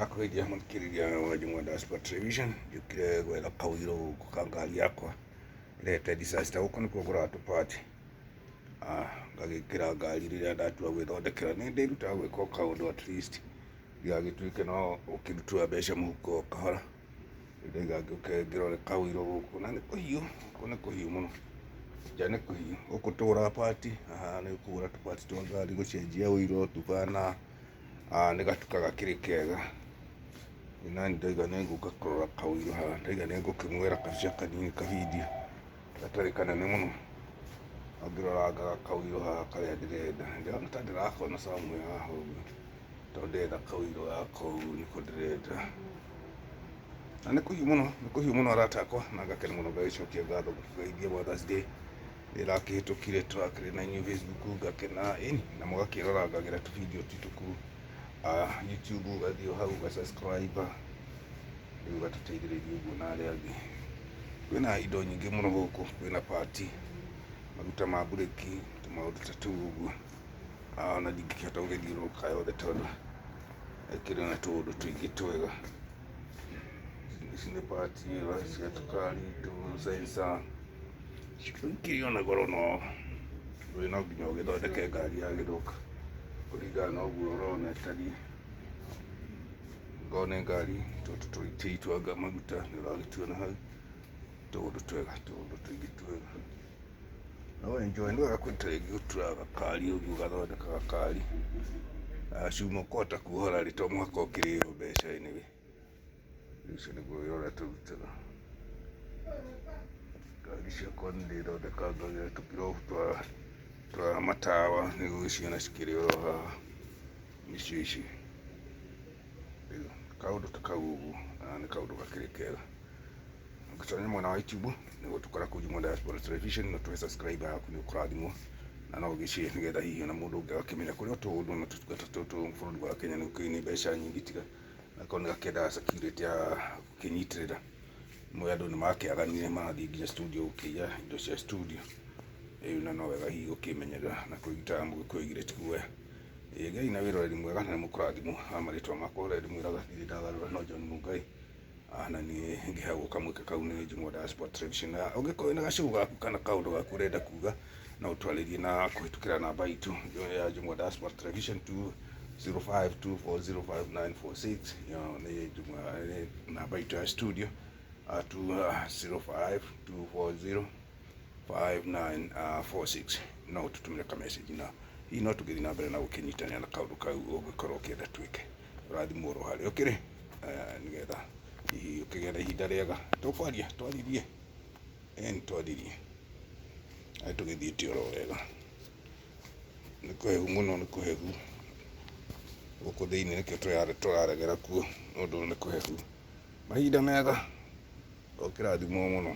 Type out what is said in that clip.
Ndakũgeithia mũthikĩrĩria wa Jumwa Diaspora Television, njũkire gwetha kaũirũ gũkũ ka ngari yakwa ĩrehete disaster. Gũkũ nĩkuo ngũraga tũpati, ngagĩkĩra ngari rĩrĩa ndatua gwĩthondekera. Nĩ ndĩrutaga gwĩka o kaũndũ at least ndigagĩtuĩke no gũkĩrutua mbeca mũhuko o kahora. Rĩu ndauga ngĩũke ngĩrore kaũirũ gũkũ na nĩ kũhiũ, gũkũ nĩ kũhiũ mũno, nja nĩ kũhiũ. Gũkũ tũgũraga pati, haha nĩ kũgũra tũpati twa ngari, gũcenjia ũiro, tũbana. Nĩ gatuka gakĩrĩ kega. Nani ndauga nĩ ngũka kũrora kaũirũ haha, ndauga nĩ ngũkĩmuoera kabica kanini ka video gatarĩ kanene mũno. Ngĩrorangaga kaũirũ haha karĩa ndĩrenda. Ndĩrona ta ndĩrakona somewhere haha ũguo, tondũ ndĩrenda kaũirũ gaka ũguo nĩko ndĩrenda. Na nĩ kũhiũ mũno, nĩ kũhiũ mũno arata akwa, na ngakena mũno ngagĩcokia ngatho ngũkĩgeithia Mother's Day ĩrakĩhĩtũkire tũrakĩrĩ na inyuĩ Facebook ngakena ĩni na mũgakĩrorangagĩra tũ video twitũ kũu YouTube, ũgathiĩ o hau ũga subscribe rĩu ũgatũteithĩrĩria ũguo na arĩa angĩ. Kwĩna indo nyingĩ mũno gũkũ, kwĩna pati, maguta ma mburĩki, tũmaũndũ ta tũu ũguo. Ona ndingĩkĩhota gũgĩthiũrũrũka yothe tondũ ĩkĩrĩ na tũũndũ tũingĩ twega. Ici nĩ pati cia tũkari, tũ sensor ikĩrĩ ona goro no ndũrĩ no nginya ũgĩthondeke ngari yagĩthũka kũringana na ũguo ũrona ĩtariĩ. Okorwo nĩ ngari tũtũ tũitĩi twa maguta nĩ ũragĩtuona hau, tũũndũ twega tũũndũ tũingĩ twega. No enjoy, nĩ wega kwĩ ta rĩngĩ gũtura gakari ũguo ũgathondeka gakari, cuma ũkũhota kuohora rĩ, to mũhaka ũkĩrĩhwo mbeca anyway. Rĩu ũcio nĩguo wĩra ũrĩa tũrutaga. Ngari ciakwa nĩ ndĩthondekangagĩra tũngirobu twa matawa nĩguo ũgĩciona cikĩrĩ oro haha, nĩcio ici. Rĩu kaũndũ ta kau ũguo na nĩ kaũndũ gakĩrĩ kega. Ũngĩtonya mwena wa YouTube nĩ ũgũtũkora kũu Juma Diaspora Television na tũhe subscribe yaku nĩ ũkũrathimwo na no ũgĩshare nĩgetha hihi ona mũndũ ũngĩ agakĩmenya kũrĩa tũũndũ na tũtungata tũtũ bũrũri wa Kenya nĩ gũkĩrĩ nĩ mbeca nyingĩ tiga akorwo nĩ gakĩendaga security ya gũkĩnyitĩrĩra. Rĩmwe andũ nĩ makĩaganire marathiĩ nginya studio gũkĩiya indo cia studio. Rĩu na no wega hihi gũkĩmenyerera na kwĩgitĩra mũgĩkũyũ oigire ti guoya. Ĩĩ gĩai na wĩroreri mwega na nĩ mũkũrathimwo. Ha marĩtwa makwa ũrĩa ndĩmwĩraga ndirĩ ndagarũra no John Mungai. Na niĩ ngĩheagwo kamweke kau nĩ Jumwa Diaspora Television. Na ũngĩkorwo wĩna gacũgũ gaku kana kaũndũ gaku ũrenda kuga, no ũtwarĩrie na kũhĩtũkĩra namba itũ ya Jumwa Diaspora Television 2052405946. Ĩyo nĩ Jumwa, nĩ namba itũ ya studio 2052405946. No ũtũtũmĩre ka message na hihi no tũgĩthiĩ na mbere na gũkĩnyitanĩra na kaũndũ kau ũngĩkorwo ũkĩenda twĩke. Ũrathimwo oro harĩa ũkĩrĩ nĩgetha hihi ũkĩgĩe na ihinda rĩega. Tũkwaria twaririe, ĩni twaririe, tũgĩthiĩte oro wega. Nĩ kũhehu mũno, nĩ kũhehu gũkũ thĩinĩ nĩkĩo tũraregera kuo nĩ ũndũ nĩ kũhehu. Mahinda mega, ũkĩrathimwo mũno.